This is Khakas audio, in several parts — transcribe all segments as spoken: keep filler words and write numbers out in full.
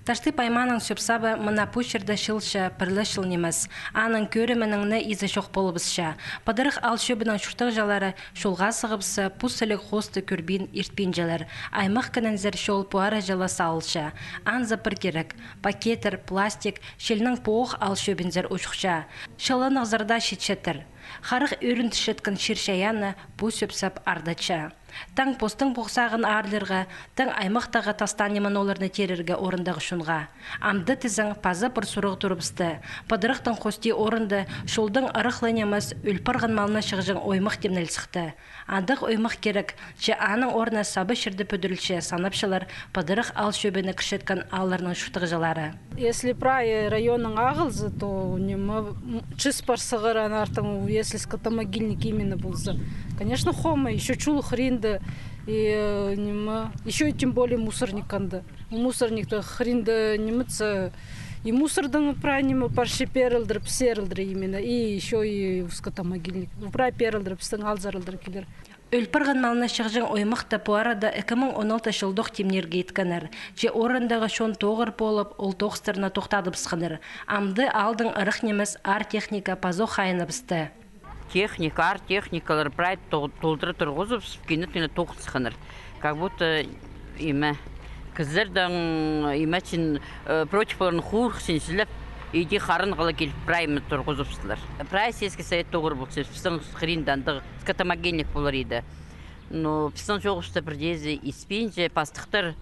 Таштып аймааның сӧп-сабы мына пу чирде чылча пір ле чыл нимес. Аның кӧрімінең не изі чох полыбысча. Пыдырых аал чӧбінің чуртағҷылары чолға сығыбысса, пу сіліг хоосты кӧрбин иртпинчелер. Аймах кінінзер чол пу араҷа ла салылча. Анзы пір кирек: пакеттер, пластик, чилнің поох аал чӧбінзер учухча. Чыланығзар даа читчеттір. Харах ӧріндірчеткен чир-чайаанны пу сӧп-сап ардатча. Таң постың похсағын аарлирға, таң аймахтағы тастаан нимені оларны тирерге орындағы чонға. Амды тізең, паза пір сурығ турыбысты. Пыдырыхтың хости орында чолдың ырах ла нимес, ӧл парған малына чығҷаң оймах тимнел сыхты. Андағ оймах кирек, че аның орнына саба чирде пӱдірілче, санапчалар Пыдырых аал чӧбіне кірчеткен аалларның чуртағҷылары. Если прай районның ағылза, то ниме, м, чіс пар сығар, анартын, если скотомогильник именно полза. Конечно, хома, ещё чулых хыринда, и, э, ниме, ещё и тем более мусорник анда. Мусорникте хыринда ниме зе, и мусордың прай ниме парча, пеер алдыра, піс пеер алдыра именно, и ещё и скотомогильник. Прай пеер алдыра, пістің аалзар алдыра килер. Ӧл парған малына чығҷаң оймахты пу арада ікі муң он алты чылдох тимнирге иткеннер. Че орындағы чон тоғыр полып, ол тоғыстарны тохтадыбысханнар. Амды аалдың ырах нимес аар техника пазох хайыныбысты. Техника, аар техникалар прай тол-, толдыра турғызыбыс, кинетін тоғынысханнар. Как будто, име, кізілердең, име, чин, э, против поларын хурых синзілеп, иди харынғала киліп, прай, име, турғызыбыстылар. Прай сельский совет тоғыр полча, пістің хыринда андағ скотомогильник полар иді. Но пістің чоғыста пірдеезі испинче, пастыхтар,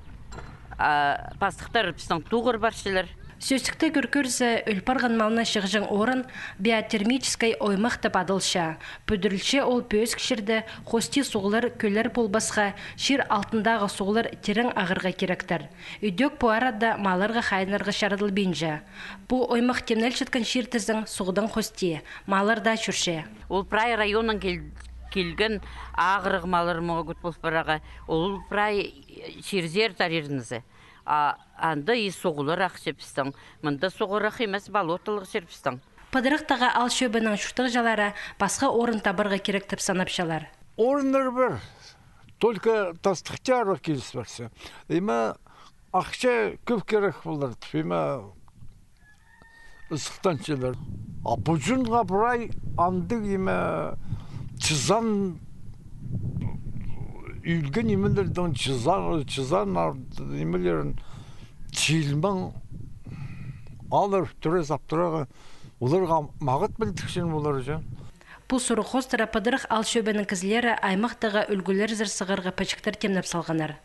а, пастыхтар пістің тоғыр парчалар. Сӧстікте кӧр кӧрзе, ӧл парған малына чығҷаң орын биотермическай оймах тіп адалча. Пӱдірілче ол пӧзік чирде, хости суғлар, кӧллер полбасха, чир алтындағы суғлар тирең ағарға киректер. Ідӧк пу арада малларға хайынарға чарадылбинча. Пу оймах тимнелчеткен чир тізең суғдаң хости, маллар даа чӧрче. Ол прай районнаң кил-, килген ағырығ маллар муға кӧп пол парарға. Ол прай чирзер тарирнызы. А анда и суғлар ахча пістің. Мында суғ ырах нимес, болотолығ чир пістің. Пыдырыхтағы аал чӧбінің чуртағҷылары пасха орын табарға кирек тіп санапчалар. Орыннар пар. Только тастыхтары киліс парча. Име, ахча кӧп кирек полар тіп, име, ысыхтанчалар. А пу чонға прай андағ, име, чызан, ӧлген нимелердең чызан, чызан ар-, нимелерін чилмең алар тӱре саптырарға, оларға мағат пілдікчең полар че. Пу сурығ хоостыра Пыдырых аал чӧбінің кізілері аймахтағы ӱлгӱлерзер сығарға пічіктер тимнеп салғаннар.